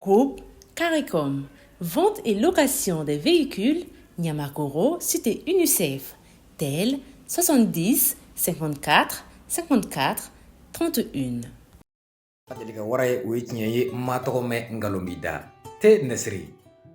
Groupe CARICOM, vente et location des véhicules, Niamakoro, cité UNICEF, tel 70 54 54 31. Deli ka wara ye, o ye tiɲɛ ye. N ma tɔgɔ mɛn, nkalon b'i da te Nɛsiri.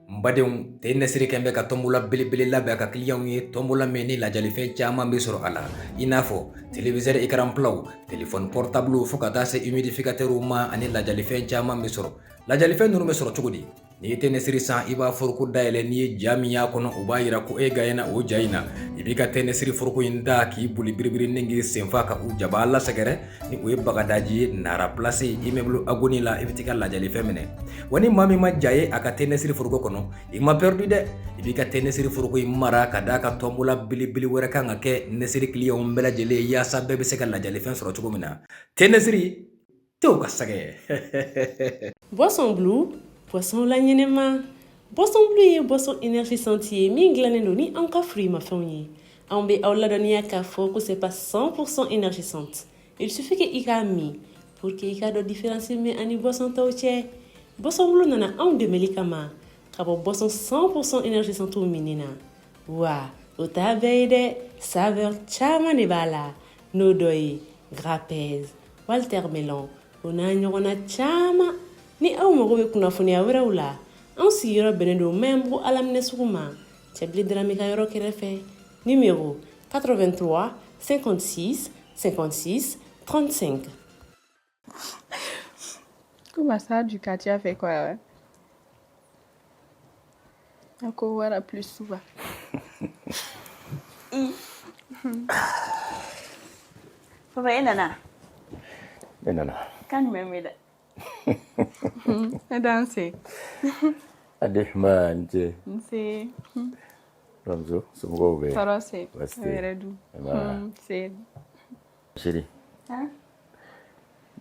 N badenw, te Nɛsiri kɛn bɛ ka tɔnbola belebele labɛn a ka kiliyanw ye, tɔnbola min ni lajalifɛn caman bɛ sɔrɔ a la, i n'a fɔ téléviseur écran platw, téléphone portable, fo ka taa se humidificateurw ma, ani lajalifɛn caman bɛ sɔrɔ. Lajalifɛn ninnu bɛ sɔrɔ cogo di? N'i ye te Nɛsiri san, i b'a foroko dayɛlɛ. N'i ye ja min y'a kɔnɔ, o b'a yira ko e gagnena o ja in na. I b'i ka te Nɛsiri foroko in da k'i boli biribiri ni k'i senfa ka u jaba lasɛgɛrɛ ni o ye Bagadaji ye, Nara Place, immeuble Agoni la. I bɛ t'i ka lajalifɛn minɛ. Wa ni maa min ma ja ye a ka te Nɛsiri foroko kɔnɔ, i ma perdu dɛ. I b'i ka te Nɛsiri foroko in mara ka d'a ka tɔnbola belebele wɛrɛ kan ka kɛ Nɛsiri kiliyanw bɛɛ lajɛlen ye, yaasa bɛɛ bɛ se ka lajalifɛn sɔrɔ cogo min na. Te Nɛsiri tew ka sɛgɛ. Boisson Blue, boisson la ɲɛnɛma. Boisson Blue ye boisson énergisante ye min dilannen don ni anw ka fruits ye. Anw bɛ aw ladɔnniya k'a fɔ ko c'est pas 100% énergisante. Il suffit que i k'a min pour que i k'a dɔn différence min ani boisson tɔw cɛ. Boisson Blue nana anw dɛmɛli kama ka bɔ boisson 100% énergisante minni na. Wa o t'a bɛɛ ye dɛ, saveur caman de b'a la, n'o dɔ ye Grapez, Walter Melon, o n'a ɲɔgɔnna caman. Ni aw mago bɛ kunnafoniya wɛrɛw la, anw sigiyɔrɔ bɛnnen don Maɲanbugu Alaminɛ sugu ma, Cɛbilen Darame ka yɔrɔ kɛrɛfɛ, numéro 83 56 56 35. Comment ça, du quartier a fait quoi, ouais? Encore voilà plus souvent. Papa, e nana? Ne nana. Kan jumɛn bɛ dɛ? Ne danse. Adehma, n ce. Nse. Bamuso, somɔgɔw bɛ? Tɔɔrɔ se. Baasi O tɛ. yɛrɛ dun. Nba. Se. Chérie, Han?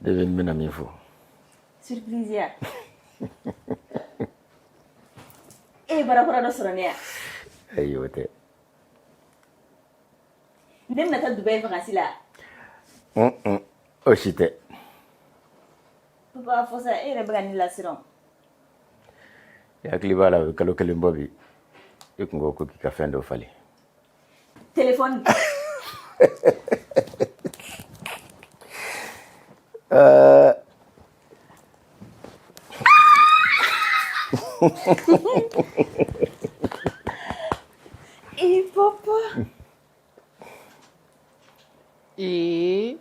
ne bɛ n bɛna min fɔ. Surprise ya. E ye baara kura dɔ sɔrɔ ne ya? Ayi, o tɛ. Ne bɛna taa Dubaï vacances la. O si tɛ. Papa, a fɔ sa, e yɛrɛ bɛ ka ne lasiran. I hakili b'a la, o bɛ kalo kelen bɔ bi. I kun ko k'i ka fɛn dɔ falen. Téléphone. Eh papa. Ee.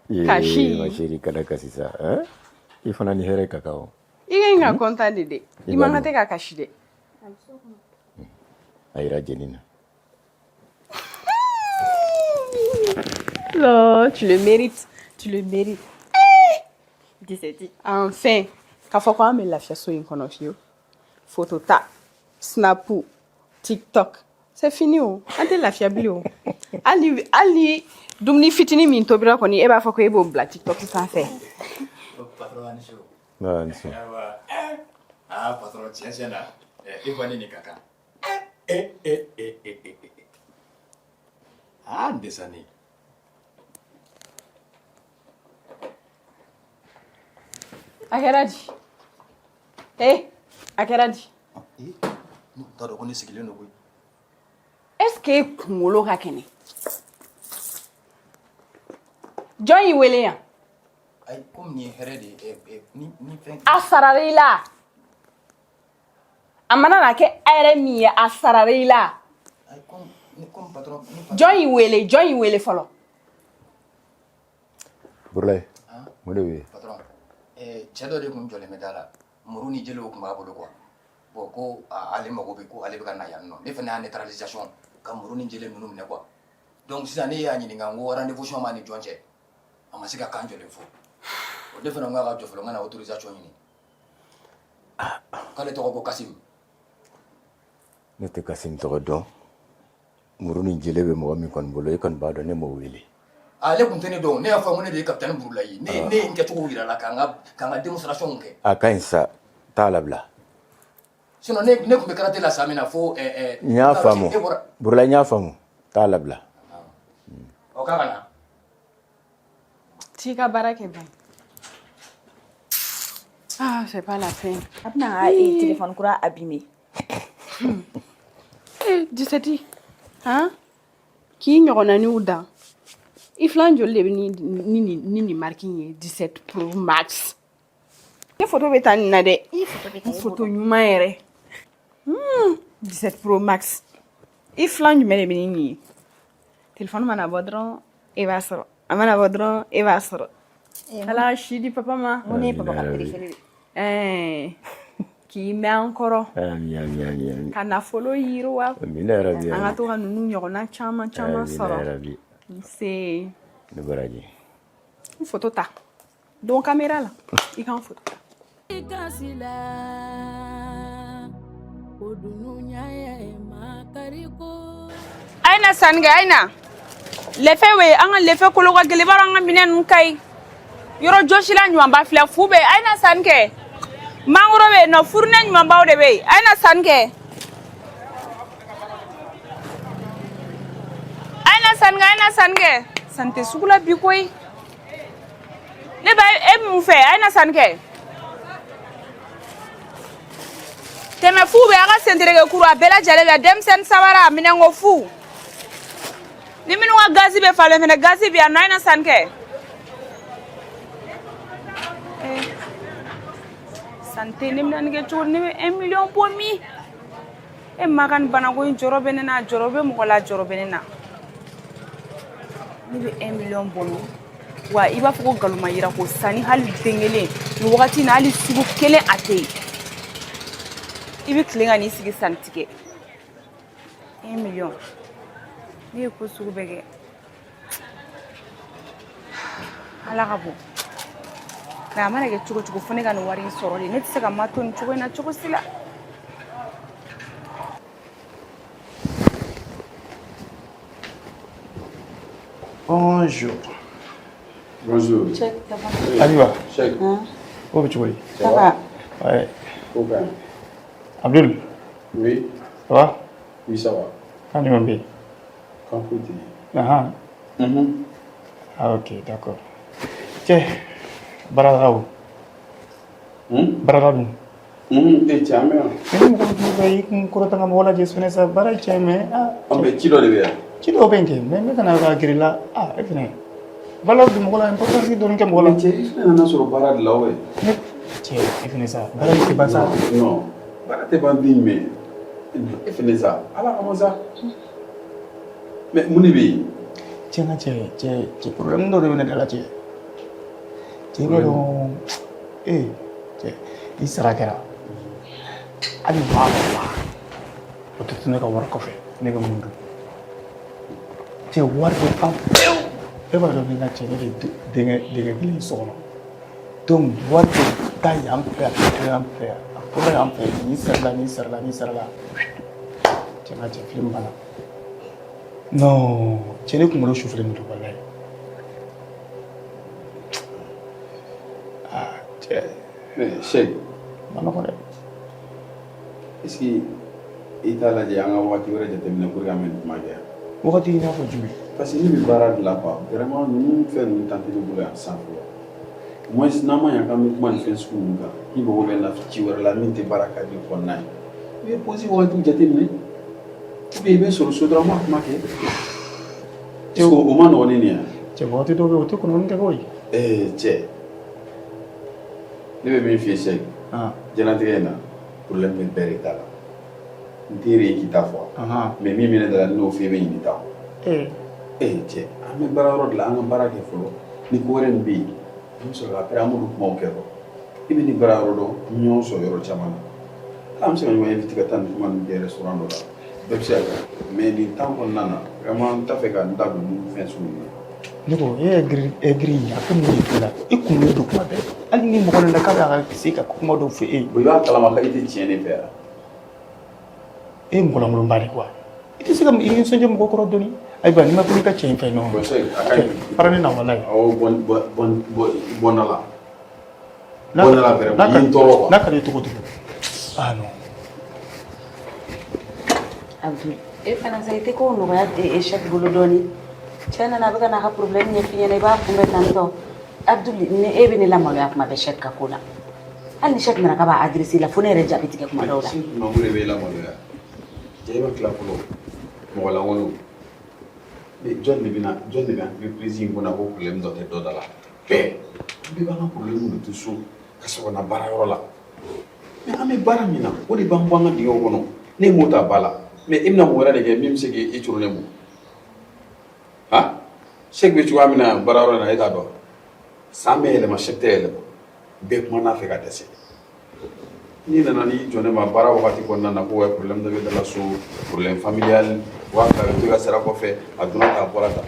Ee, Kasi. Ma chérie, kana kasi sa. Hein? I fana ni hɛrɛ ka kan o. I ka ɲi ka content de dɛ. I I b'a man kan dɔn. tɛ ka kasi dɛ. A yira jeni na. Non, tu le mérites. Tu le mérites. 17. Enfin, k'a fɔ ko an bɛ lafiya so in kɔnɔ fiyewu. Photo ta, Snap, TikTok. C'est fini o. An tɛ lafiya bilen o. Hali ni dumuni fitinin min tobira kɔni, e b'a fɔ ko e b'o bila TikTok sanfɛ. Patron, ani su. Nka ni su. Ayiwa, aa patron, tiɲɛ tiɲɛ na, e kɔni nin ka kan. E e e e e e. Aa n dɛsɛnen. A kɛra di? Eh, a kɛra di? Ee, n t'a dɔn ko ne sigilen don koyi. Est ce que e kunkolo ka kɛnɛ? Jɔn y'i wele yan? Ayi, komi nin ye hɛrɛ de ye, ɛ ɛ ni fɛn. A sarara i la. A mana na kɛ hɛrɛ min ye, a sarara i la. Ayi, komi ni komi patron ni patron. Jɔn y'i wele? Jɔn y'i wele fɔlɔ? Burulayi, mun de bɛ yen? Patron, cɛ dɔ de tun jɔlen bɛ da la, muru ni jelew tun b'a bolo quoi. Bon, ko ale mago bɛ, ko ale bɛ ka na yan nɔ. Ne fana y'a neutralisation ka muru ni jele ninnu minɛ quoi. Donc sisan ne y'a ɲininka n ko rendez-vous b'a ni jɔn cɛ, a ma se ka kan jɔlen fɔ. O ne fana ko k'a ka jɔ fɔlɔ, n ka na autorisation ɲini. K'ale tɔgɔ ko Kasim. Ne tɛ Kasim tɔgɔ dɔn. Muru ni jele bɛ mɔgɔ min kɔni bolo, e kɔni b'a dɔn ne m'o wele. Ale tun tɛ ne dɔn. Ne y'a fɔ ko ne de ye capitaine Burulayi ye. Ne ye n kɛcogo yira la k'an ka démonstration kɛ. A ka ɲi sa, taa labila. Sinon ne tun bɛ karaté la san min na fo N y'a faamu. E bɔra. Burulayi, n y'a faamu, taa labila. Ɔ, k'a ka na. T'i ka baara kɛ ban. Ah, c'est pas la fin. A bɛna ka téléphone kura abîmer. Eh, 17, han, k'i ɲɔgɔnnaninw dan. I filan joli de bɛ ni nin marque in ye, 17 Pro Max? Ne photo bɛ taa nin na dɛ. I photo bɛ ta. N photo ɲuman yɛrɛ. 17 Pro Max. I filan jumɛn de bɛ ni nin ye? Téléphone mana bɔ dɔrɔn, e b'a sɔrɔ. A mana bɔ dɔrɔn, e b'a sɔrɔ. Ala ka si di papa ma. Mun ne ye papa ka préféré? Ɛɛ, k'i mɛn an kɔrɔ. Ami, ami, ami, ami. Ka nafolo yiriwa. Amina yarabi. An ka to ka ninnu ɲɔgɔnna caman caman Amina sɔrɔ. yarabi. Nse. Ne baraji. N photo ta don caméra la, i ka n photo ta. Kasi la o dunuya ye makari ko. A ye na sanni kɛ, a ye na lɛfɛ. We an ka lɛfɛ kolo ka gɛlɛn, i b'a dɔn, an ka minɛn ninnu ka ɲi. Yɔrɔ jɔsila ɲumanba filɛ fu bɛ yen. A ye na sanni kɛ. Mangoro bɛ yen nɔ, furunɛ ɲumanbaw de bɛ yen. A ye na sanni kɛ, a ye na sanni kɛ, a ye na sanni kɛ. Sanni tɛ sugu la bi koyi. Ne ba, e bɛ mun fɛ? A ye na sanni kɛ. Tɛmɛ fu bɛ a ka sentereke kuru, a bɛɛ lajɛlen bɛ yan. Denmisɛnnin sabara minɛnko fu ni minnu ka gazi bɛ falen fɛnɛ, gazi bɛ yan nɔ. A ye na sanni kɛ. Sanni tɛ, ne bɛna nin kɛ cogo di? Ne bɛ 1 million bɔ min? E ma ka nin banako in jɔrɔ bɛ ne na, jɔrɔ bɛ mɔgɔ la, jɔrɔ bɛ ne na. Ne bɛ 1 million bɔ min? Wa i b'a fɔ ko nkalon ma yira ko sanni hali den kelen nin wagati in na, hali sugu kelen a tɛ yen. I bɛ tilen ka n'i sigi sanni tigɛ. 1 million, ne ye ko sugu bɛɛ kɛ. Ala ka bon nka a mana kɛ cogo cogo, fo ne ka nin wari in sɔrɔ de. Ne tɛ se ka ma to nin cogo in na cogo si la. Bonjour. Bonjour. Cheikh, ça va? Abiba. Cheikh. O bɛ cogo di? Ça va. Ouais. Ko ka ɲi. Abdul. Oui. Ça va? Oui, ça va. Kan jumɛn bɛ yen? Kan foyi tɛ yen. Ahan. Ah, ok, d'accord. Cɛ, baara la o? Baara la dun? E cɛ, an bɛ yan. Mais ni mɔgɔ min tun bɛ i kun kɔrɔta ka mɔgɔ lajɛ fɛnɛ sa, baara ye tiɲɛ, mais ah. An bɛ ci dɔ de bɛ yan. Ci dɔw bɛ yen kɛ, mais n bɛ ka na ka gɛrɛ i la. Ah, e fɛnɛ. Valeur di mɔgɔ la, importance dɔɔni kɛ mɔgɔ la. Cɛ, i fɛnɛ nana sɔrɔ baara de la o ye. Ne cɛ, e fɛnɛ sa, baara in tɛ ban sa. Non, baara tɛ ban den jumɛn? E fɛnɛ sa, Ala kama sa. Mais mun de bɛ yen? Cɛ, n ka cɛ, cɛ, cɛ, problème dɔ de bɛ ne da la, cɛ. Cɛ, i b'a dɔn, ee, cɛ, i sara kɛra. Hali 20,000 o tɛ to ne ka wari kɔfɛ, ne bɛ mun dun? Cɛ, wari bɛ ban pewu. E b'a dɔn, ne ka cɛ, ne de denkɛ kelen ye so kɔnɔ. Donc wari bɛ taa yan fɛ, a bɛ to yan fɛ, a bɔra yan fɛ, nin sarala, nin sarala, nin sarala. Cɛ, n ka cɛ, film banna. Non, cɛ, ne kunkolo sufɛlen don, walayi. Ah, cɛ. Mais Cheikh. Ma nɔgɔn dɛ. Est-ce que i t'a lajɛ an ka wagati wɛrɛ jateminɛ pour que an bɛ nin kuma kɛ? Wagati i n'a fɔ jumɛn? Parce que ne bɛ baara de la quoi. Vraiment, ninnu fɛn ninnu temps tɛ ne bolo yan sisan fɔlɔ. Au moins n'an ma ɲɛ k'an bɛ kuma nin fɛn sugu ninnu kan, k'i mago bɛ na ci wɛrɛ la min tɛ baara cadre kɔnɔna ye. I bɛ pause wagatiw jateminɛ. Ou bien i bɛ sɔrɔ so dɔrɔn an b'a kuma kɛ. Est-ce que o ma nɔgɔn ni nin ye? Cɛ, wagati dɔw bɛ yen, o tɛ kɔnɔni kɛ koyi. Ee cɛ, ne bɛ min f'i ye Cheikh, diɲɛlatigɛ in na, problème bɛ bɛɛ de ta la. N teri ye k'i ta fɔ, mais min bɛ ne da la, ne y'o f'i ye, i bɛ ɲinɛ i ta kɔ. Ee. Ee cɛ, an bɛ baara yɔrɔ de la, an ka baara kɛ fɔlɔ. Ni ko wɛrɛ min bɛ yen, an bɛ sɔrɔ ka après an b'olu kumaw kɛ quoi. I bɛ nin baara yɔrɔ dɔn, an bɛ ɲɔgɔn sɔrɔ yɔrɔ caman na. Hali an bɛ se ka ɲɔgɔn invité ka taa nin kuma ninnu kɛ restaurant dɔ la. Bɛɛ bɛ se ka kɛ. Mais nin temps kɔnɔna na, vraiment n t'a fɛ ka n da don nin fɛn sugu ninnu na. Ne ko e ye giri giri in a bɛ mun de k'i la? I kunkolo don kuma bɛɛ, hali ni mɔgɔ nana k'a bɛ a ka se ka kuma dɔw fɔ e ye. Bon, i b'a kalama k'i tɛ tiɲɛ de fɛ yan. E ye mɔgɔ lankolonba de quoi. I tɛ se ka i nisɔndiya mɔgɔ kɔrɔ dɔɔni. Ayiwa, n'i ma ko i ka cɛ in fɛ nɔ. Bon, Sɛki, a ka ɲi. Fara ne na walayi. Awɔ, bɔ bɔ bɔ bɔ bɔ n da la. Bɔ n da la vraiment, i ye n tɔɔrɔ quoi. N'a ka di ye cogo o cogo. Ah non. Abdul, e fana sa, i tɛ kow nɔgɔya Cheick bolo dɔɔni. Cɛ nana, a bɛ ka n'a ka problème ɲɛf'i ɲɛna, i b'a kunbɛ tantɔ. Abdul, ni e bɛ ne lamaloya kuma bɛɛ Cheick ka ko la. Hali ni Cheick nana k'a b'a adressé la, fo ne yɛrɛ jaabi tigɛ kuma dɔw la. Cheick mako de bɛ e lamaloya. Cɛ, e ma tila fɔlɔ. Mɔgɔ lankolon. Mais jɔn de bɛna, jɔn de bɛ entreprise in kɔnɔ ko problème dɔ tɛ dɔ da la? Bɛɛ. An bɛɛ b'an ka problème de to so ka sɔrɔ ka na baarayɔrɔ la. Mais an bɛ baara min na, o de b'an bɔ an ka dingɛw kɔnɔ. Ne m'o ta ba la. Mais e bɛna mun wɛrɛ de kɛ min bɛ se k'e coron ne mun? Han? Cheick bɛ cogoya min na baarayɔrɔ in na, e t'a dɔn. San bɛ yɛlɛma, Cheick tɛ yɛlɛma. Bɛɛ kuma n'a fɛ ka dɛsɛ. N'i nana n'i jɔ ne ma baara wagati kɔnɔna na ko problème dɔ bɛ da la so, problème familial, 2000 bɛ to i ka sara kɔfɛ, a donna tan, a bɔra tan.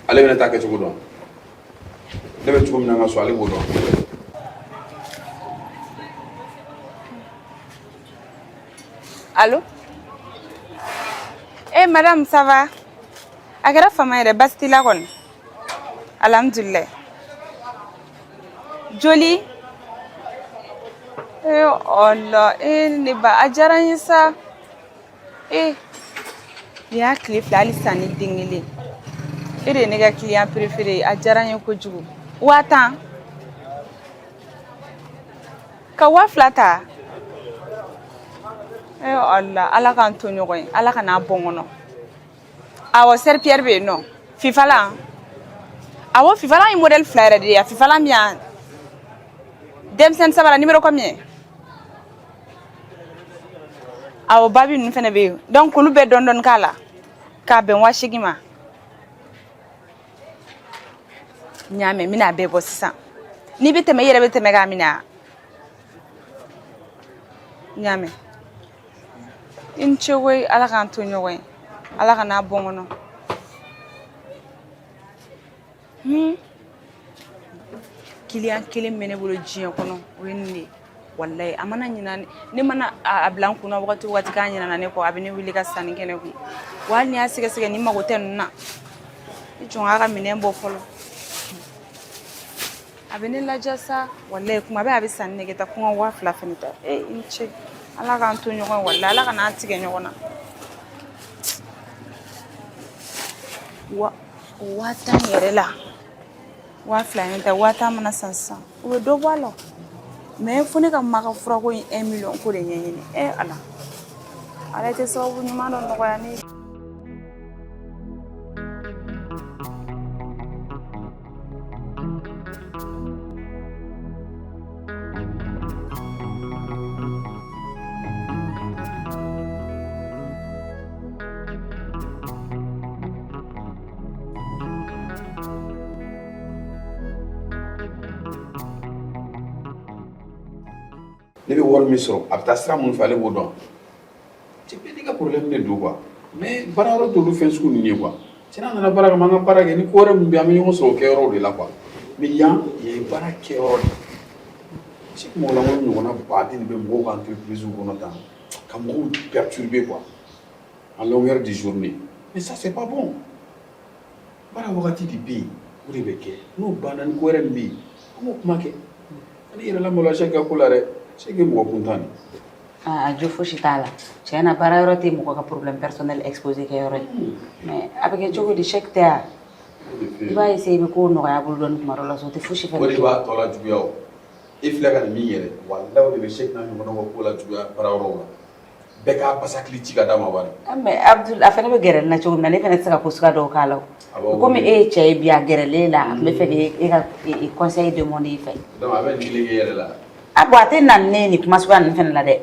Ale bɛna taa kɛ cogo dɔn. Ne bɛ cogo min na n ka so, ale b'o dɔn. Allô? Eh madame, ça va? A kɛra fama yɛrɛ, baasi t'i la kɔni? Alhamdulilayi. Joli? Eh Allah, eh ne ba, a diyara n ye sa. Eh, nin y'a tile 2 hali sisan ni den kelen. E de ye ne ka client préféré ye, a diyara n ye kojugu. 10 000? Ka 2000 ta? Eh Allah, Ala k'an to ɲɔgɔn ye, Ala ka n'a bɔ n kɔnɔ. Awɔ, serpillière bɛ yen nɔ. Fifalan? Awɔ, fifalan ye modèle 2 yɛrɛ de ye. Fifalan bɛ yan. Denmisɛnnin sabara numéro combien? Awɔ, babi ninnu fana bɛ yen. Donc olu bɛɛ dɔɔni dɔɔni k'a la k'a bɛn 80 000 ma. N y'a mɛn, n bɛna a bɛɛ bɔ sisan. N'i bɛ tɛmɛ, i yɛrɛ bɛ tɛmɛ k'a minɛ wa? N y'a mɛn. I ni ce koyi, Ala k'an to ɲɔgɔn ye. Ala ka n'a bɔ n kɔnɔ. Client kelen bɛ ne bolo diɲɛ kɔnɔ, o ye nin de ye. Walayi, a mana ɲina ne mana a bila n kunna wagati o wagati k'a ɲinana ne kɔ, a bɛ ne wele ka sanni kɛ ne kun. Wa hali n'i y'a sɛgɛsɛgɛ, ni mago tɛ ninnu na. I jɔ n k'a ka minɛn bɔ fɔlɔ. A bɛ ne ladiya sa, walayi, kuma bɛɛ a bɛ sanni nege ta ko n ka 2000 fana ta. E i ni ce. Ala k'an to ɲɔgɔn ye, walayi, Ala kan'an tigɛ ɲɔgɔn na. Wa o 10 000 yɛrɛ la, 2000 in ta, 10 000 mana san sisan, o bɛ dɔ bɔ a la. Mais fo ne ka ma ka furako in 1 million ko de ɲɛɲini. E Ala. Ala tɛ sababu ɲuman dɔ nɔgɔya ne ye. Ne bɛ wari min sɔrɔ, a bɛ taa sira minnu fɛ, ale b'o dɔn. Cɛ, bɛɛ n'i ka problème de don quoi. Mais baara yɔrɔ t'olu fɛn sugu ninnu ye quoi. Cɛ, n'a nana baara kama, an ka baara kɛ. Ni ko wɛrɛ min bɛ yen, an bɛ ɲɔgɔn sɔrɔ o kɛyɔrɔw de la quoi. Mais yan, yan ye baara kɛyɔrɔ de ye. Seki, mɔgɔ lankolon ɲɔgɔnna baden de bɛ mɔgɔw ka entreprise kɔnɔ tan ka mɔgɔw perturber quoi, en longueur de journée. Mais ça, c'est pas bon. Baara wagati de bɛ yen, o de bɛ kɛ. N'o banna, ni ko wɛrɛ min bɛ yen, an b'o kuma kɛ. Ani yɛrɛ lamaloya Seki ka ko la dɛ. Seki ye mɔgɔ kuntan de. A jo fosi t'a la. Tiɲɛ na, baara yɔrɔ tɛ mɔgɔ ka problème personnel exposé kɛ yɔrɔ ye. Mais a bɛ kɛ cogo di? Cheick tɛ yan? I b'a essayer, i bɛ kow nɔgɔya a bolo dɔɔni kuma dɔ la, so o tɛ fosi fɛnɛ. O de b'a tɔ la juguya. O e filɛ ka nin min yɛrɛ, walayi, o de bɛ Cheick n'a ɲɔgɔnnaw ka ko la juguya baara yɔrɔw la. Bɛɛ k'a basakili ci ka d'a ma bani. Mais Abdul, a fɛnɛ bɛ gɛrɛ na cogo min na, ne fɛnɛ tɛ se ka ko suguya dɔw k'a la. O komi e ye cɛ ye bi, a gɛrɛlen la, a tun bɛ fɛ k'e ka conseil demander i fɛ. Donc a bɛ nin kelen kɛ yɛrɛ la. A bon, a tɛ na ne nin kuma suguya ninnu fɛnɛ la dɛ.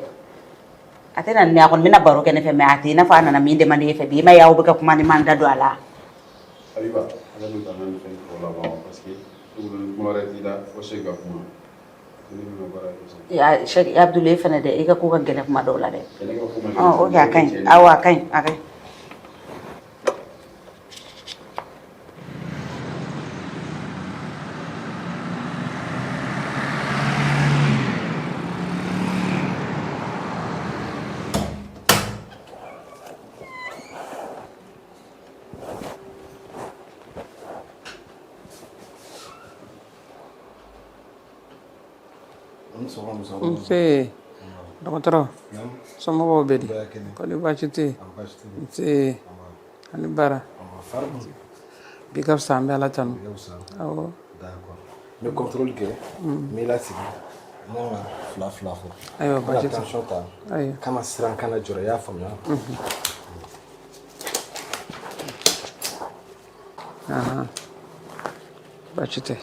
A tɛ na ne, a kɔni bɛna baro kɛ ne fɛ, mais a tɛ i n'a fɔ a nana min demander e fɛ bi. I ma ye, aw bɛ ka kuma ni man da don a la. Habiba, ala bɛ ka nin fɛn tɔ laban, parce que Ne bolo ni kuma wɛrɛ t'i la fo Sɛki ka kuma. Ne bɛna baara kɛ sisan. Sɛki Abdul e fana dɛ, i ka ko ka gɛlɛn kuma dɔw la dɛ. Ne ka ko ma Ɔ ok, a ka ɲi. Awɔ, a ka ɲi, a ka ɲi. Nse dɔgɔtɔrɔ, somɔgɔw bɛ di? Kɔni baasi tɛ yen? Nse, ani baara. Bi ka fisa, an bɛ Ala tanu. Awɔ. N bɛ contrôle kɛ, n b'i lasigi, n kan ka fila fila fɔ. Ayiwa, baasi tɛ. Tension ta. Ayiwa. Kana siran, kana jɔrɔ, i y'a faamuya? Ahan. Baasi tɛ.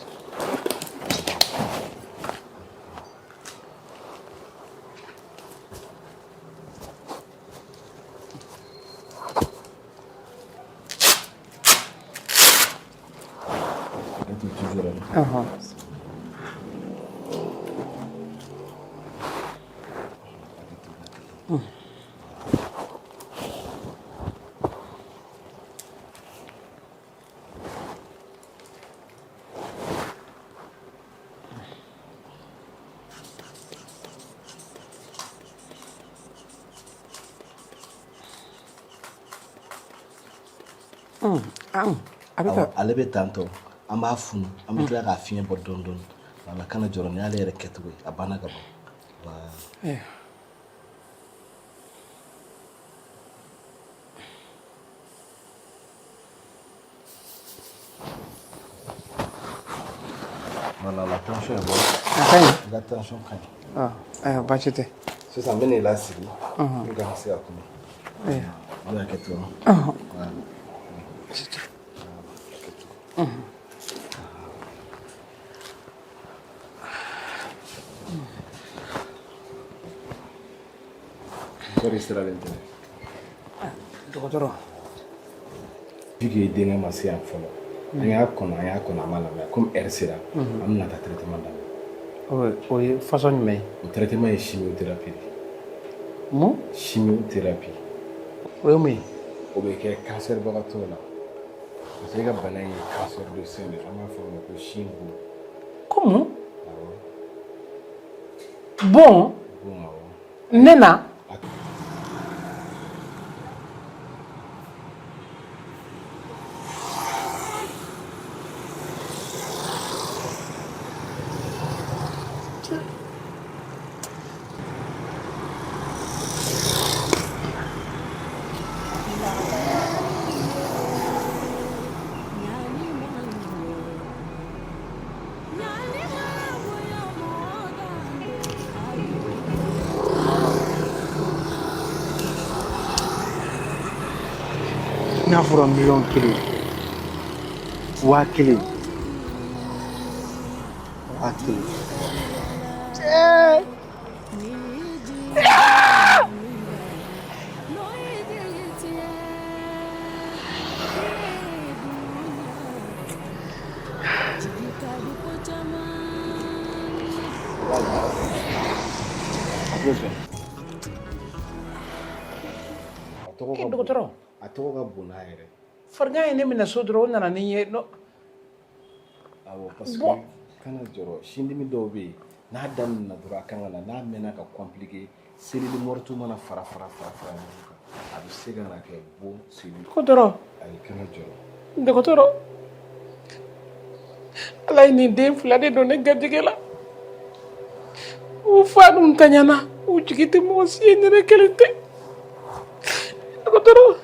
Ɔhɔn. A bɛ ka Ale bɛ tantɔ, an b'a funu, an bɛ tila k'a fiɲɛ bɔ dɔɔni dɔɔni. Wala, kana jɔrɔ, ni y'ale yɛrɛ kɛcogo ye, a banna ka ban. Voilà. Voilà, la tension est bonne. A ka ɲi. La tension ka ɲi. Ɔ, ayiwa, baasi tɛ. Sisan n bɛ n'i lasigi Ɔhɔn. pour que an ka se ka kuma. Ayiwa. N bɛ hakɛ to. Ɔhɔn. Voilà. Baasi tɛ. Ɔhɔn. Kɔri siralen tɛ. Dɔgɔtɔrɔ. Vu que denkɛ ma se yan fɔlɔ, an y'a kɔnɔ, an y'a kɔnɔ, a ma lamɛn. Comme heure sera, an bɛna taa traitement daminɛ. O ye façon jumɛn ye? O traitement ye chimiothérapie de ye. Mun? Chimiothérapie. O ye mun ye? O bɛ kɛ cancer bagatɔw la. Parce que e ka bana in ye cancer de sein de ye. An b'a fɔ o ma ko sin bon. Ko mun? Bon? Bon, awɔ. Ne na? N'a fɔra miliyɔn 1, 1000, 1000. A b'o bɛn. A tɔgɔ ka bon. Dɔgɔtɔrɔ. A tɔgɔ ka bon n'a yɛrɛ. Farigan ye ne minɛ so dɔrɔn, o nana ni n ye. Awɔ, parce que Bon. kana jɔrɔ, sindimi dɔw bɛ yen, n'a daminɛna dɔrɔn a kan ka na, n'a mɛnna ka compliquer, cellule morte mana fara fara fara fara ɲɔgɔn kan, a bɛ se ka na kɛ bon cellule. Dɔgɔtɔrɔ. Ayi, kana jɔrɔ. Dɔgɔtɔrɔ, Ala ye nin den fila de don ne garijɛgɛ la. U fa dun taɲana, u jigi tɛ mɔgɔ si ye, ni ne kelen tɛ. Dɔgɔtɔrɔ.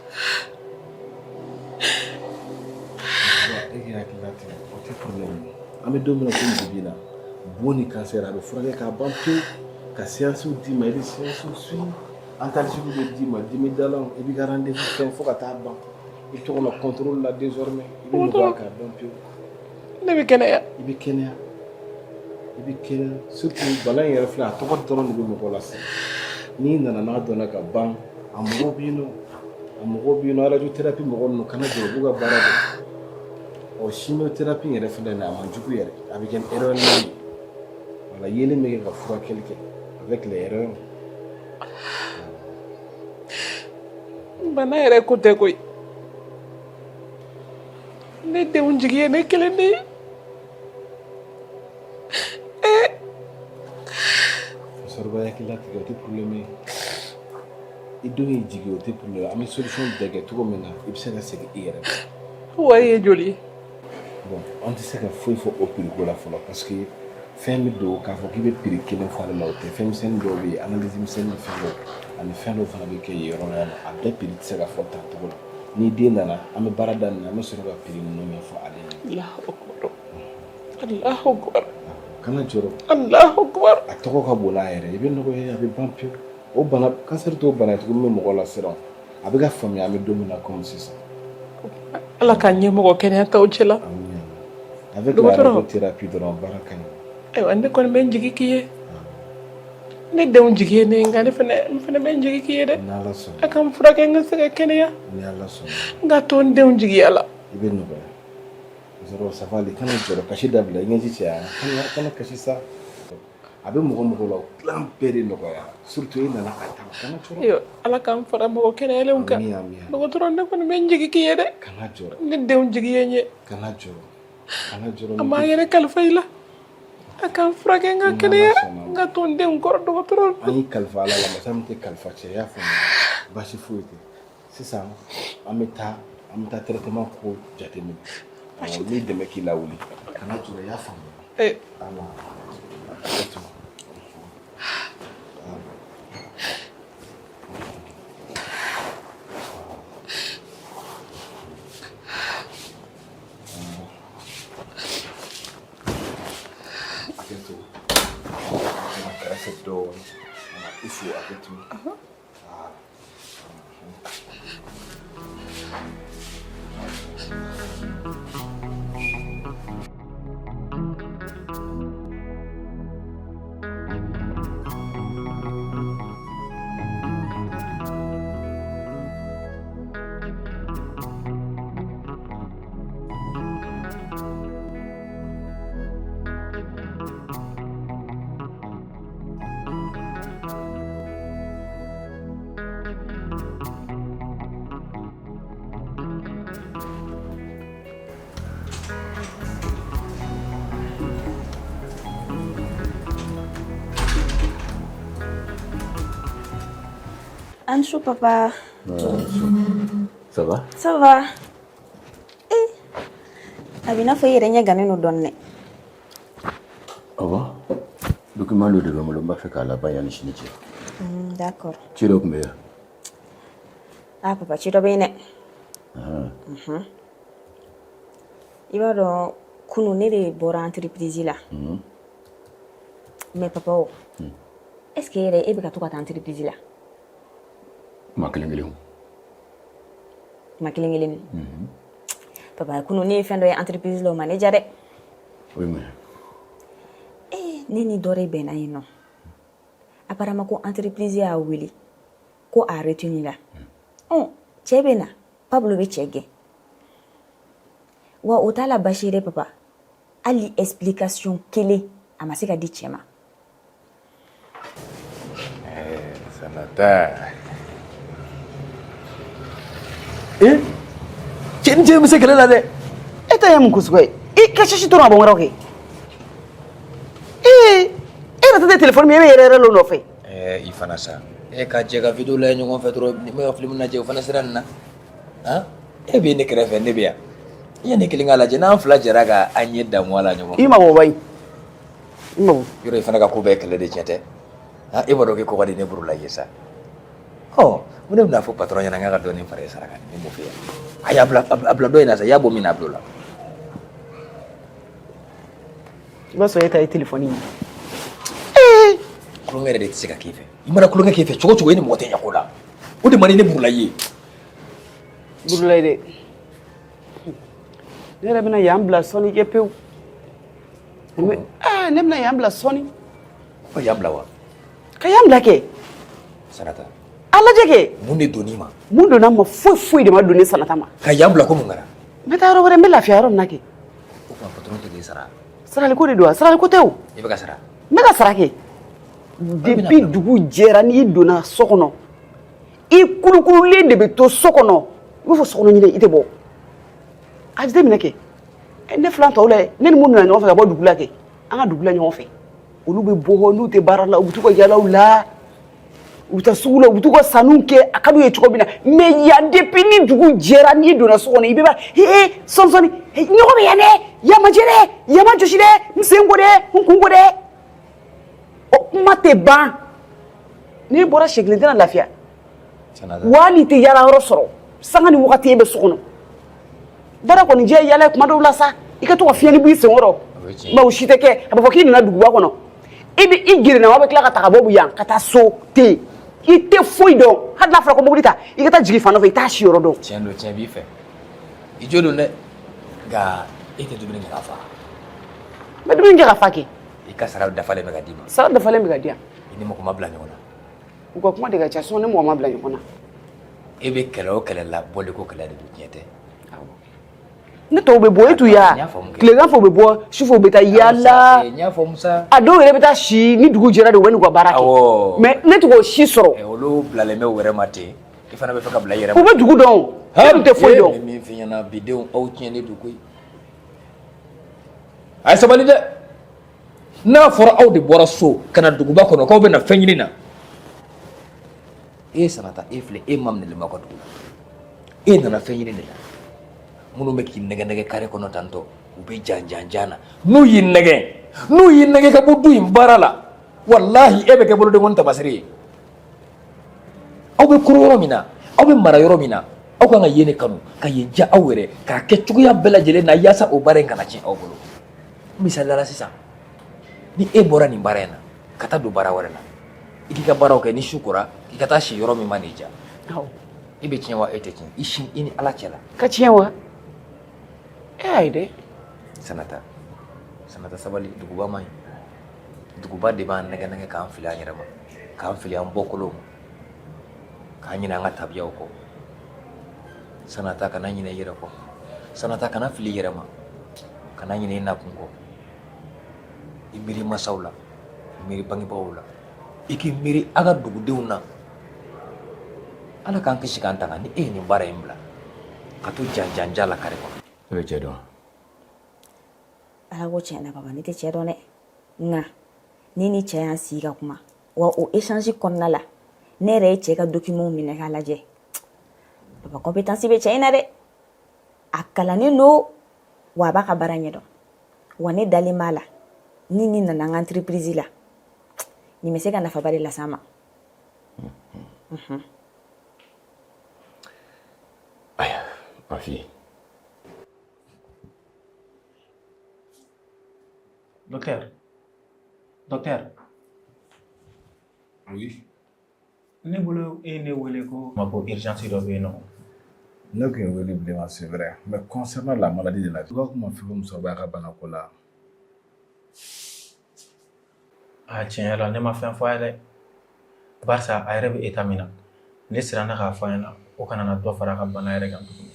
E k'i hakili latigɛ, o tɛ problème ye. An bɛ don min na komi bi bi in na, bon ni cancer a bɛ furakɛ k'a ban pewu, ka séances d'i ma, i bɛ séances suivi, antalgique bɛ d'i ma, dimidalanw, i b'i ka rendez-vous fɛn fo ka taa ban. I bɛ to ka na contrôle la désormais, i bɛ nɔgɔya k'a ban pewu. Ne bɛ kɛnɛya? I bɛ kɛnɛya, i bɛ kɛnɛya. Surtout bana in yɛrɛ filɛ, a tɔgɔ dɔrɔn de bɛ mɔgɔ lasiran. N'i nana n'a dɔnna ka ban, a mɔgɔw bɛ yen nɔ, a mɔgɔw bɛ yen nɔ, radiothérapie mɔgɔ ninnu, kana jɔrɔ, u b'u ka baara kɛ. Ɔ, chimiothérapie yɛrɛ fana na, a man jugu yɛrɛ. A bɛ kɛ ni rayonnement ye. Voilà, yelen bɛ kɛ ka furakɛli kɛ avec les rayons. Bana yɛrɛ ko tɛ koyi. Ne denw jigi ye ne kelen de ye. Ee! Musokɔrɔba, hakili latigɛ, o tɛ problème ye. I denw y'i jigi, o tɛ problème ye. An bɛ solution bɛɛ kɛ cogo min na i bɛ se ka segin i yɛrɛ ma. Wari ye joli ye? Bon, an tɛ se ka foyi fɔ o prix ko la fɔlɔ, parce que fɛn bɛ don k'a fɔ k'i bɛ prix kelen fɔ ale la, o tɛ. Fɛn misɛnnin dɔw bɛ yen, analyse misɛnnin ni fɛn dɔw ani fɛn dɔw fana bɛ kɛ yen yɔrɔ la yan nɔ. A bɛɛ prix tɛ se ka fɔ tan cogo la. Ni den nana, an bɛ baara daminɛ, an bɛ sɔrɔ ka prix ninnu ɲɛfɔ ale ɲɛna. Allahu akbar, Allahu akbar. Kana jɔrɔ. Allahu akbar. A tɔgɔ ka bon n'a yɛrɛ, i bɛ nɔgɔya, a bɛ ban pewu. O bana, kansɛri t'o bana ye tuguni min bɛ mɔgɔ lasiran. A bɛ ka faamuya, an bɛ don min na komi sisan. Ala k'an ɲɛ mɔgɔ kɛnɛya taw cɛla. Avec la radiothérapie dɔrɔn, baara ka ɲi. Ayiwa, ne kɔni bɛ n jigi k'i ye. Ne denw jigi ye ne ye, nka ne fana, n fana bɛ n jigi k'i ye dɛ. Ni Ala sɔnna. A ka n furakɛ, n ka se ka kɛnɛya. Ni Ala sɔnna. N ka to n denw jigiya la. I bɛ nɔgɔya. Musokɔrɔba, ça va aller, kana jɔrɔ, kasi dabila, i ɲɛji cɛ kana kana kasi sa. A bɛ mɔgɔ mɔgɔ la, o tilan bɛɛ de nɔgɔya, surtout e nana a ta, kana jɔrɔ. Ayiwa, Ala k'an fara mɔgɔ kɛnɛyalenw kan. Ami, ami. Dɔgɔtɔrɔ, ne kɔni bɛ n jigi k'i ye dɛ. Kana jɔrɔ. Ne denw jigi ye n ye. Kana jɔrɔ, kana jɔrɔ. An b'an yɛrɛ kalifa i la. A k'an furakɛ, n ka kɛnɛya, n ka to n denw kɔrɔ, dɔgɔtɔrɔ. An y'i kalifa Ala la, masa min tɛ kalifa cɛ, i y'a faamu? Baasi foyi tɛ. Sisan an bɛ taa traitement ko jateminɛ. Awɔ, n b'i dɛmɛ k'i lawuli. Kana jɔrɔ, i y'a faamu? Eh. Ala hakɛ to. Hakɛ to, kɛrɛfɛ dɔɔnin, i fo, hakɛ to. A ni su, papa. Ça va? Ça va. Eh, a b'i n'a fɔ i yɛrɛ ɲɛ gannen don dɔɔni dɛ. Au revoir. Document dɔ de bɛ n bolo, n b'a fɛ k'a laban yanni sini cɛ. D'accord. Ci dɔ tun bɛ yan. Ah papa, ci dɔ bɛ yen dɛ. Ah. I b'a dɔn, kunun ne de bɔra entreprise la. Mais papa o, est ce que e yɛrɛ, e bɛ ka to ka taa entreprise la? Kuma kelen kelenw. Kuma kelen kelen. Papa, kunun ne ye fɛn dɔ ye entreprise la, o ma ne diya dɛ. O ye mun ye? Eh, ne ni dɔ de bɛnna yen nɔ. Apparemment ko entreprise y'a wele ko a retenu la. Ɔ, cɛ bɛ na, Pablo bɛ cɛ gɛn. Wa o t'a la baasi ye dɛ papa. Hali explication kelen a ma se ka di cɛ ma. Eh, Sanata. Eh, cɛ ni cɛ bɛ se kɛlɛ la dɛ. E ta ye mun ko sugu ye? I ka sisi dɔrɔn a bɔ wɛrɛw kɛ. Ee, e yɛrɛ tɛ telefɔni min, e bɛ yɛrɛ yɛrɛ l'o nɔfɛ. Ɛɛ, i fana sa, e ka jɛ ka vidéo lajɛ ɲɔgɔn fɛ dɔrɔn, ni bɛ ka film lajɛ, o fana sera nin na. Han, e bɛ ne kɛrɛfɛ, ne bɛ yan, i ye ne kelen k'a lajɛ, n'an fila jɛra ka an ɲɛ damu a la ɲɔgɔn fɛ. I mabɔ bayi, i mabɔ. Yɔrɔ, i fana ka ko bɛɛ kɛlɛ de, tiɲɛ tɛ? Han, e b'a dɔn k'e ko ka di ne Burula ye sa. Ɔ, mun ne bɛna fɔ patron ɲɛna n k'a ka dɔɔnin fara i sara kan? Ne m'o fɛ yan. A y'a bila, a bila dɔ in na sa, i y'a bɔ min na, a bila o la. I b'a sɔrɔ e ta ye telefɔni ye. Ee, tulonkɛ yɛrɛ de tɛ se ka k'i fɛ. I mana tulonkɛ k'i fɛ cogo o cogo, e ni mɔgɔ tɛ ɲɛ ko la. O de man di ne Burula ye. Burula ye dɛ, ne yɛrɛ bɛna yan bila sɔɔni kɛ pewu. Ne bɛna yan bila sɔɔni. Ko yan bila wa? Ka yan bila kɛ. Sanata. A lajɛ kɛ. Mun de donn'i ma? Mun donna n ma? Foyi foyi de ma don ne Sanata ma. Ka yan bila, ko mun kɛra? N bɛ taa yɔrɔ wɛrɛ, n bɛ lafiya yɔrɔ min na kɛ. sara. Saraliko de don wa? Saraliko tɛ o. I bɛ ka sara. N bɛ ka sara kɛ. Depuis dugu jɛra n'i donna so kɔnɔ, i kulukululen de bɛ to so kɔnɔ. I b'a fɔ sokɔnɔ ɲinɛ i tɛ bɔ. A jateminɛ kɛ. Ne filan tɔw la, ne ni minnu nana ɲɔgɔn fɛ ka bɔ dugu la kɛ, an ka dugu la ɲɔgɔn fɛ. Olu bɛ bɔ n'u tɛ baara la, u bɛ t'u ka yaalaw la. U bɛ taa sugu la, u bɛ t'u ka sanniw kɛ, a ka d'u ye cogo min na. Mais yan depuis ni dugu jɛra n'i donna so kɔnɔ, i bɛ ba he sɔni sɔni nɔgɔ bɛ yan dɛ, yan ma jɛ dɛ, yan ma jɔsi dɛ, n sen ko dɛ, n kun ko dɛ. O kuma tɛ ban. N'i bɔra siɲɛ kelen, i tɛna lafiya. Wa hali i tɛ yaala yɔrɔ sɔrɔ, sanga ni wagati e bɛ so kɔnɔ. Baara kɔni jɛ yaala ye kuma dɔw la sa, i ka to ka fiɲɛni bɔ i senkɔrɔ. Mais o si tɛ kɛ. A bɛ fɔ k'i nana duguba kɔnɔ, i bɛ i gerenna, aw bɛ tila ka ta ka bɔ yan ka taa so ten, i tɛ foyi dɔn. Hali n'a fɔra ko mobili ta i ka taa jigin fan dɔ fɛ, i t'a si yɔrɔ dɔn. Tiɲɛ don, tiɲɛ b'i fɛ, i jo don dɛ, nka e tɛ dumuni kɛ ka fa. N bɛ dumuni kɛ ka fa kɛ. I ka sara dafalen bɛ ka d'i ma. Sara dafalen bɛ ka di yan. I ni mɔgɔ ma bila ɲɔgɔn na. U ka kuma de ka ca, sinon ni mɔgɔ ma bila ɲɔgɔn na. E bɛ kɛlɛ o kɛlɛ la, bɔliko kɛlɛ de don, tiɲɛ tɛ? Ne tɔw bɛ bɔ, e t'u ya tilegan fɛ u bɛ bɔ, sufɛ u bɛ taa yaala. N y'a faamu sa. A dɔw yɛrɛ bɛ taa si ni dugu jɛra de, u bɛ n'u ka baara kɛ. Mais ne t'o si sɔrɔ. Olu bilalen bɛ u yɛrɛ ma ten, i fana bɛ fɛ ka bila i yɛrɛ ma. U bɛ dugu dɔn, e dun tɛ foyi dɔn. N bɛ min f'i ɲɛna, bi denw, aw tiɲɛnen don koyi. A ye sabali dɛ. N'a fɔra aw de bɔra so ka na duguba kɔnɔ k'aw bɛ na fɛn ɲini na, e Sanata, e filɛ, e maminɛlen b'aw ka dugu la, e nana fɛn ɲini de la. Minnu bɛ k'i nɛgɛ nɛgɛ kare kɔnɔ tantɔ, u bɛ jan jan jan na. N'u y'i nɛgɛ, n'u y'i nɛgɛ ka bɔ du in baara la, walahi e bɛ kɛ bolodenkɔni tamasere ye. Aw bɛ koro yɔrɔ min na, aw bɛ mara yɔrɔ min na, aw kan ka yen de kanu, ka yen diya aw yɛrɛ, k'a kɛ cogoya bɛɛ lajɛlen na yaasa o baara in kana tiɲɛ aw bolo. Misali la sisan, ni e bɔra nin baara in na ka taa don baara wɛrɛ la, i k'i ka baaraw kɛ, ni su kora k'i ka taa si yɔrɔ min man'i diya, e bɛ tiɲɛ wa e tɛ tiɲɛ? I sin i ni Ala cɛ la. Ka tiɲɛ wa? E ayi dɛ. Sanata, Sanata, sabali. Duguba man ɲi. Duguba de b'an nɛgɛ nɛgɛ k'an fili an yɛrɛ ma, k'an fili an bɔkolow ma, k'an ɲinɛ an ka tabiyaw kɔ. Sanata, kana ɲinɛ i yɛrɛ kɔ. Sanata, kana fili i yɛrɛ ma, kana ɲinɛ i nakun kɔ. I miiri masaw la, i miiri bangebagaw la, i k'i miiri a ka dugudenw na. Ala k'an kisi k'an tanga ni e ye nin baara in bila ka to janjanja la kare kɔnɔ. E bɛ cɛ dɔn? Ala ko tiɲɛ na baba, ne tɛ cɛ dɔn dɛ, nka ne ni cɛ y'an sigi ka kuma wa, o échange kɔnɔna la, ne yɛrɛ ye cɛ ka documentw minɛ k'a lajɛ. Baba, compétence bɛ cɛ in na dɛ, a kalannen don wa, a b'a ka baara ɲɛdɔn wa. Ne dalen b'a la, ni nin nana an ka entreprise la, nin bɛ se ka nafaba de las'an ma. Ayiwa, ma fille. Docteur, docteur. Oui. Ne bolo e ye ne wele ko ma ko urgence dɔ bɛ yen nɔ. Ne tun ye wele bila, c'est vrai, mais concernant la maladie de la vie, kuma f'i ko musokɔrɔba ka bana ko la. A tiɲɛ yɛrɛ la, ne ma fɛn fɔ a ye dɛ, barisa a yɛrɛ bɛ état min na, ne siranna k'a fɔ a ɲɛna, o kana na dɔ fara a ka bana yɛrɛ kan tuguni.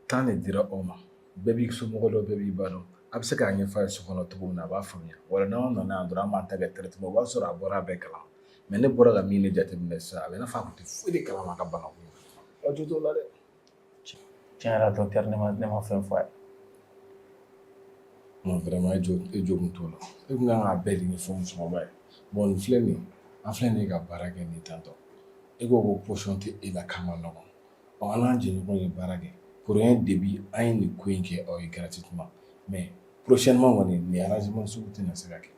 Temps de dira aw ma. Bɛɛ b'i somɔgɔ dɔn, bɛɛ b'i ba dɔn. A bɛ se k'a ɲɛfɔ a ye so kɔnɔ cogo min na, a b'a faamuya. Wala n'aw nana yan dɔrɔn, an b'an ta kɛ traitement, o b'a sɔrɔ a bɔra a bɛɛ kalama. Mais ne bɔra ka min de jateminɛ sisan, a bɛ i n'a fɔ a tun tɛ foyi de kalama a ka bana ko in. Aw jo t'o la dɛ. Tiɲɛ yɛrɛ la, docteur, ne ma fɛn fɔ a ye. Non, vraiment, e jo kun t'o la. E kun kan k'a bɛɛ de ɲɛfɔ musokɔrɔba ye. Bon, nin filɛ nin ye, an filɛ nin ye ka baara kɛ nin tantɔ. E ko ko position tɛ e la k'a ma nɔgɔn. Ɔ, an n'an jɛɲɔgɔn ye baara kɛ. Pour un début, an ye nin ko in kɛ aw ye gratuitement. Mais prochainement kɔni, nin arrangement sugu tɛna se ka kɛ.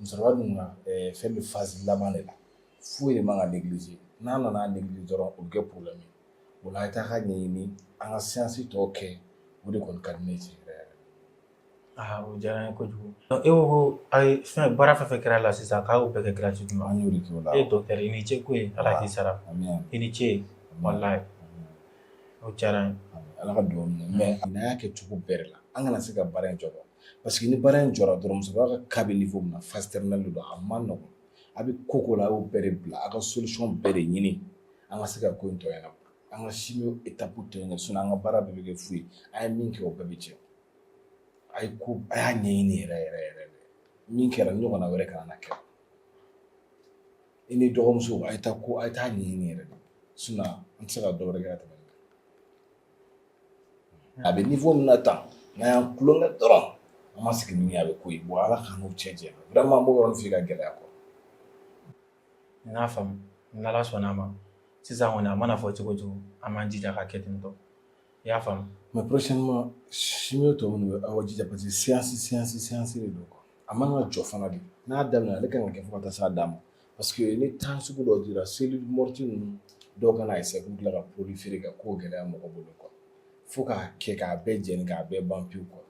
Musokɔrɔba dun ka fɛn bɛ phase laban de la. Foyi de man ka négliger. N'a nana négliger dɔrɔn, o bɛ kɛ problème ye. O la, a ye taa ka ɲɛɲini, an ka séance tɔw kɛ, o de kɔni ka di ne ye tiɲɛ yɛrɛ yɛrɛ. Aa, o diyara n ye kojugu. E ko ko a ye fɛn baara fɛn fɛn kɛra la sisan, k'a y'o bɛɛ kɛ gratuitement. An y'o de kɛ o la. E docteur, i ni ce koyi, Ala k'i sara. I ni ce, walayi. O diyara n ye. Ala ka dugawu minɛ. Mais n'a y'a kɛ cogo bɛɛ de la, an kana se ka baara in jɔ quoi. Parce que ni baara in jɔra dɔrɔn, musokɔrɔba ka cas bɛ niveau min na, phase terminale de don, a man nɔgɔn. A bɛ ko ko la, a y'o bɛɛ de bila, a ka solution bɛɛ de ɲini, an ka se ka ko in tɔ ɲɛnabɔ. An ka chimio étape tɔ ɲɛnabɔ, sinon an ka baara bɛɛ bɛ kɛ fu ye. An ye min kɛ, o bɛɛ bɛ tiɲɛ. A ye ko a y'a ɲɛɲini yɛrɛ yɛrɛ yɛrɛ de. Min kɛra nin ɲɔgɔnna wɛrɛ kana na kɛ. I ni dɔgɔmuso a ye taa ko a ye taa ɲɛɲini yɛrɛ de. Sinon an tɛ se ka dɔ wɛrɛ kɛ ka tɛmɛ nin kan. A bɛ niveau min na tan n'an y'an tulonkɛ dɔrɔn an ma sigi ni min ye a bɛ ko ye. Bon Ala k'an n'u cɛ janya. Vraiment n b'o yɔrɔnin f'i ka gɛlɛya quoi. N y'a faamu n'Ala sɔnna a ma sisan kɔni a mana fɔ cogo o cogo an b'an jija ka kɛ ten tɔ i y'a faamu. Mais prochainement chimio tɔ minnu bɛ aw jija parce que séance séance séance de don quoi. A man ka jɔ fana de. N'a daminɛna ale kan ka kɛ fo ka taa s'a dan ma. Parce que ni temps sugu dɔ dira cellule morte ninnu dɔw kana essayer k'u tila ka proliférer ka kow gɛlɛya mɔgɔ bolo quoi. Fo k'a kɛ k'a bɛɛ jɛni k'a bɛɛ ban pewu quoi.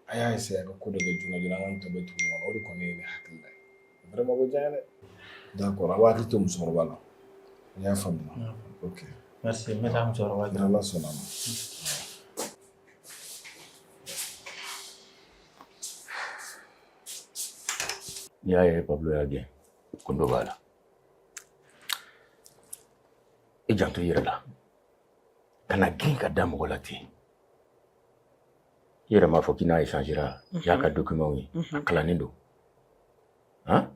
A y'a essayer a ka ko dɔ kɛ joona joona an ka nin tɔ bɛɛ tugu ɲɔgɔn na o de kɔni ye ne hakilina ye. Vraiment o bɛ diya n ye dɛ. D'accord a b'a hakili to musokɔrɔba la. N y'a faamuya. Ok. Merci n bɛ taa musokɔrɔba Ni Ala sɔnna a ma. N'i y'a ye Pablo y'a gɛn kun dɔ b'a la. I janto i yɛrɛ la. Kana gɛn ka da mɔgɔ la ten. I yɛrɛ m'a fɔ k'i n'a échangera i y'a ka document ye a kalannen don. Han?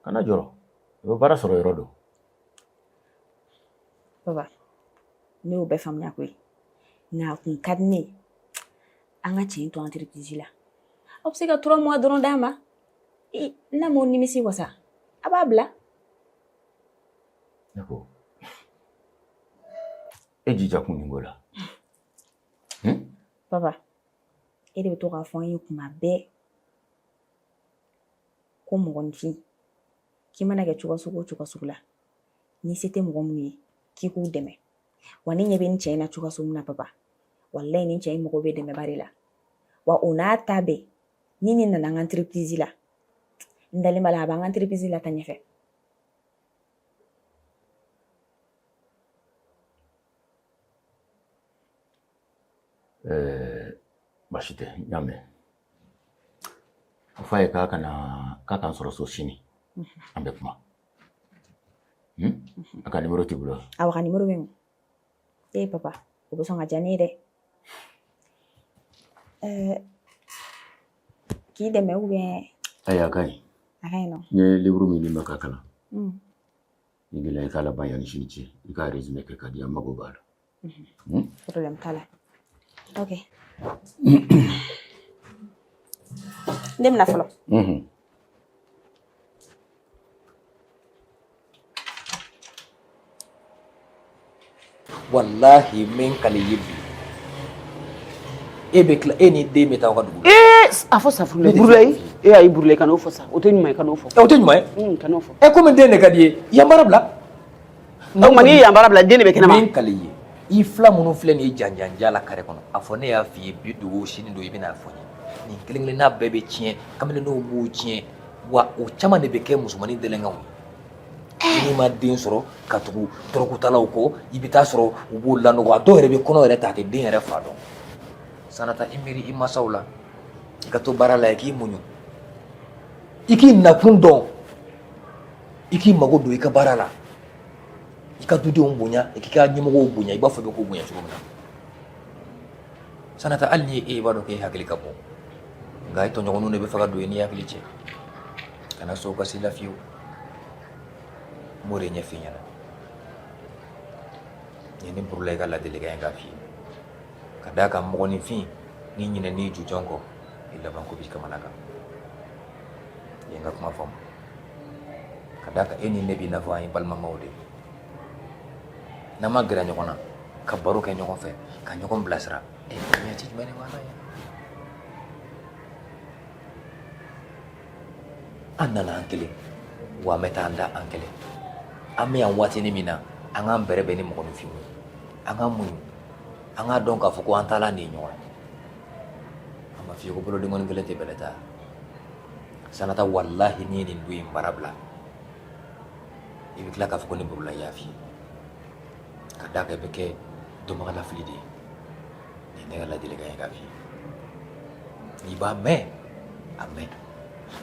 Kana jɔrɔ. I bɛ baara sɔrɔ yɔrɔ dɔn. Papa, ne y'o bɛɛ faamuya koyi. Nka a kun ka di ne ye an ka cɛ in to entreprise la. Aw bɛ se ka 3 mois dɔrɔn d'a ma. N'a m'o nimisi wasa, a b'a bila. Ne ko e jija kun nin ko la. Papa, e de bɛ to k'a fɔ an ye kuma bɛɛ ko mɔgɔninfin k'i mana kɛ cogo sugu o cogo sugu la ni se tɛ mɔgɔ minnu ye k'i k'u dɛmɛ wa ne ɲɛ bɛ nin cɛ in na cogo sugu min na papa walayi nin cɛ in mago bɛ dɛmɛba de la wa o n'a ta bɛɛ ni nin nana an ka entreprise la n dalen b'a la a b'an ka entreprise lataa ɲɛfɛ. Baasi tɛ n y'a mɛn. A f'a ye k'a ka na k'a k'an sɔrɔ so sini an bɛ kuma. A ka nimoro t'i bolo wa? Awɔ, a ka nimoro bɛ n kun. Ee papa, o bɛ sɔn ka diya ne ye dɛ. Ɛɛ k'i dɛmɛ ou bien? Ayi, a ka ɲi. A ka ɲi nɔ. N ye livre min d'i ma k'a kalan. I gɛlɛya i k'a laban yanni sini cɛ. I k'a résumé kɛ k'a di yan n mago b'a la. Problème t'a la. Ok. Ne bɛna fɔlɔ. Walahi n bɛ n kali i ye bi e bɛ tila e ni den bɛ taa aw ka dugu la. Ee a fɔ safurulayi Burulayi e ayi Burulayi kan'o fɔ sa o tɛ ɲuman ye kan'o fɔ. O tɛ ɲuman ye. Kan'o fɔ. Ɛ komi den de ka di i ye yan baara bila. O tuma n'i ye yan baara bila den de bɛ kɛnɛma. N bɛ n kali i ye i fila minnu filɛ nin ye janjanja la kare kɔnɔ a fɔ ne y'a f'i ye bi dugu sini don i bɛna a fɔ n ye nin kelen kelenna bɛɛ bɛ tiɲɛ kamalenninw b'u tiɲɛ wa o caman de bɛ kɛ musomannin délinquantw ye n'i ma den sɔrɔ ka tugu dɔrɔgutalaw kɔ i bɛ taa sɔrɔ u b'o lanɔgɔ a dɔw yɛrɛ bɛ kɔnɔ yɛrɛ ta a tɛ den yɛrɛ fa dɔn Sanata i miiri i masaw la i ka to baara la i k'i muɲu i k'i nakun dɔn i k'i mago don i ka baara la i ka dudenw bonya i k'i ka ɲɛmɔgɔw bonya i b'a fɔ i bɛ k'u bonya cogo min na Sanata hali ni e b'a dɔn k'e hakili ka bon nka e tɔɲɔgɔnninw de bɛ fɛ ka don i n'i hakili cɛ kana sɔn o ka s'i la fiyewu n b'o de ɲɛf'i ɲɛna nin ye ne Burulayi ka ladilikan ye k'a f'i ye ka d'a kan mɔgɔninfin n'i ɲinɛn'i jujɔn kɔ i labanko b'i kamana gan i ye n ka kuma faamu ka d'a kan e ni ne b'i n'a fɔ an ye balimamaw de ye n'an ma gɛrɛ ɲɔgɔn na ka baro kɛ ɲɔgɔn fɛ ka ɲɔgɔn bilasira e ɲɛci jumɛn de b'an na yan an nana an kelen wa an bɛ taa an da an kelen an bɛ yan waatinin min na an k'an bɛrɛ bɛn ni mɔgɔninfinw ye an k'an muɲu an k'a dɔn k'a fɔ ko an taalan de ye ɲɔgɔn ye a ma f'i ye ko bolodenkɔni kelen tɛ bɛlɛ ta Sanata walahi n'i ye nin du in baara bila i bɛ tila k'a fɔ ko ne Burulayi y'a f'i ye ka d'a kan i bɛ kɛ dɔnbagalafili de ye nin ye ne ka ladilikan ye k'a f'i ye n'i b'a mɛn a mɛn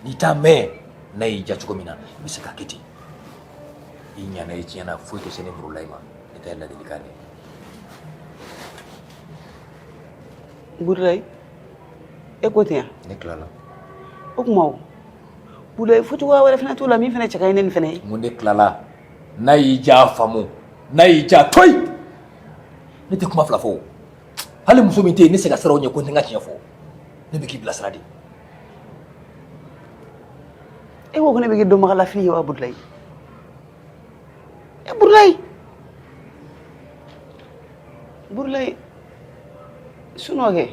n'i t'a mɛn n'a y'i diya cogo min na i bɛ se k'a kɛ ten i ɲana i tiɲɛna foyi tɛ se ne Burulayi ma ne ta ye ladilikan de ye. Burulayi E ko ten yan? Ne tilala. O tuma o Burulayi, fɔcogoya wɛrɛ fana t'o la min fana cɛ ka ɲi ni nin fana ye? N ko ne tilala. N'a y'i diya faamu, n'a y'i diya to yen. Ne tɛ kuma fila fɔ o. Hali muso min tɛ yen, ne se ka siran o ɲɛ ko n tɛ n ka tiɲɛ fɔ. Ne bɛ k'i bilasira de. E ko ko ne bɛ kɛ dɔnbaga lafili ye wa Burulayi? E Burulayi, Burulayi, sinon kɛ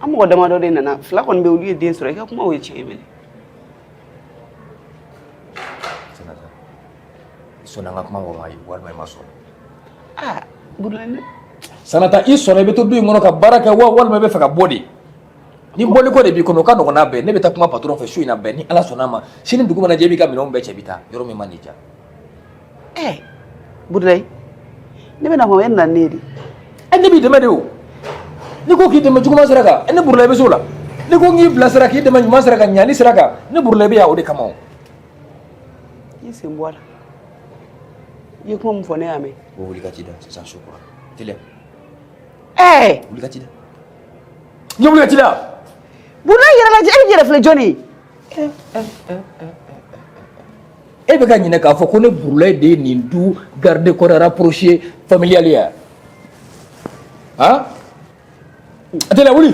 an mɔgɔ damadɔ de nana, fila kɔni bɛ, olu ye den sɔrɔ. I ka kumaw ye tiɲɛ ye mɛnɛ. Sanata, i sɔnna an ka kuma ma walima i ma sɔn? Aa Burulayi, ne Sanata, i sɔnna i bɛ to du in kɔnɔ ka baara kɛ wa, walima i bɛ fɛ ka bɔ de? Ni bɔliko de b'i kɔnɔ, o ka nɔgɔn n'a bɛɛ. Ne bɛ taa kuma patron fɛ su in na bɛɛ. Ni Ala sɔnna a ma, sini dugu mana jɛ, i b'i ka minɛnw bɛɛ cɛ, i bɛ taa yɔrɔ min man'i diya. Ɛ Burulayi, ne bɛna fɔ e nana ne ye de. Ɛ, ne b'i dɛmɛ de o. N'i ko k'i dɛmɛ juguman sira kan, ne Burulayi bɛ s'o la. N'i ko k'i bilasira, k'i dɛmɛ ɲuman sira kan, ɲali sira kan, ne Burulayi bɛ yan o de kama o. I sen bɔ a la. I ye kuma min fɔ, ne y'a mɛn. O wuli ka ci da sisan, su kora, teliya. Ɛɛ! Wuli ka ci da. N ye wuli ka ci da. Burulayi, yɛrɛ lajɛ, e bɛ yɛrɛ filɛ jɔnni ye? E bɛ ka ɲinɛ k'a fɔ ko ne Burulayi de ye nin du garde corps rapproché familial ye han? A teliya, wuli.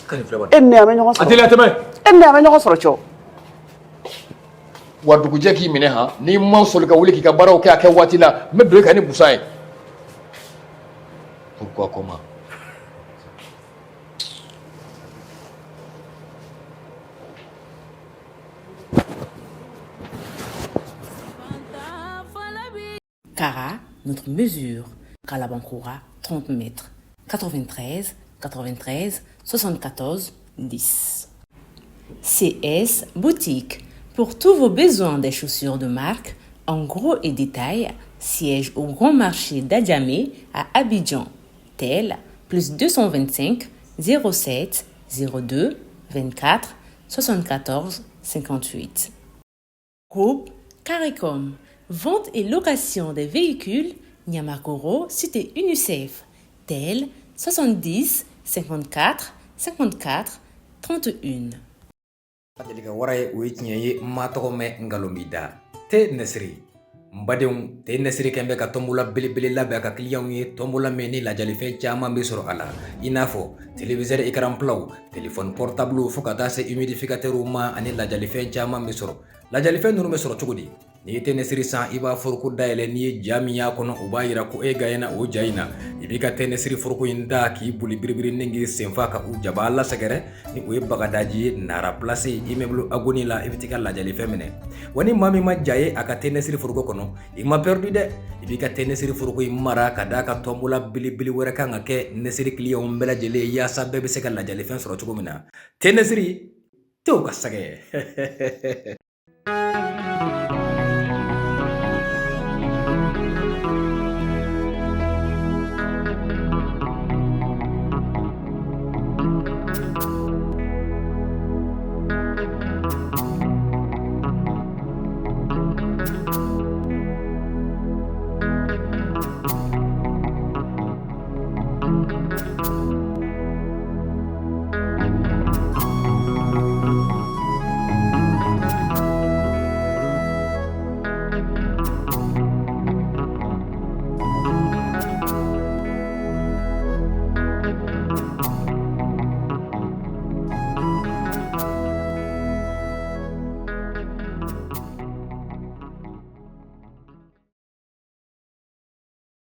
Ka nin filɛ bani. E ni ne an bɛ ɲɔgɔn sɔrɔ. A teliya, tɛmɛ. E ni ne an bɛ ɲɔgɔn sɔrɔ cɔ. Wa dugujɛ k'i minɛ han, n'i ma sɔli ka wuli k'i ka baaraw kɛ a kɛ waati la, n bɛ don i kan ni busan ye. Pourquoi, comment? Cara, notre mesure. Kalabankoura, 30 mètres. 93 93 74 10. CS Boutique. Pour tous vos besoins des chaussures de marque, en gros et détail, siège au Grand Marché d'Adjamé à Abidjan. Tel plus 225 07 02 24 74 58. Groupe CARICOM. Vente et location des véhicules, Niamakoro, cité UNICEF. Tel 70 54 54 31. Deli ka wara ye, o ye tiɲɛ ye. N ma tɔgɔ mɛn, nkalon b'i da. Te Nɛsiri, n badenw, te Nɛsiri kɛn bɛ ka tɔnbola belebele labɛn a ka kiliyanw ye, tɔnbola min ni lajalifɛn caman bɛ sɔrɔ a la, i n'a fɔ téléviseur écran platw, téléphone portable, fo ka taa se humidificateurw ma, ani lajalifɛn caman bɛ sɔrɔ. Lajalifɛn ninnu bɛ sɔrɔ cogo di? N'i ye te Nɛsiri san, i b'a foroko dayɛlɛ. N'i ye ja min y'a kɔnɔ, o b'a yira ko e gaɲɛna o ja in na. I b'i ka te Nɛsiri foroko in da k'i boli biribiri ni k'i senfa ka u jaba lasɛgɛrɛ ni o ye Bagadaji ye, Nara Place, immeuble Agoni la. I bɛ t'i ka lajalifɛn minɛ. Wa ni maa min ma ja ye a ka te Nɛsiri foroko kɔnɔ, i ma perdu dɛ. I b'i ka te Nɛsiri foroko in mara ka d'a ka tɔnbola belebele wɛrɛ kan ka kɛ Nɛsiri kiliyanw bɛɛ lajɛlen ye, yaasa bɛɛ bɛ se ka lajalifɛn sɔrɔ cogo min na. Te Nɛsiri, tew ka sɛgɛ.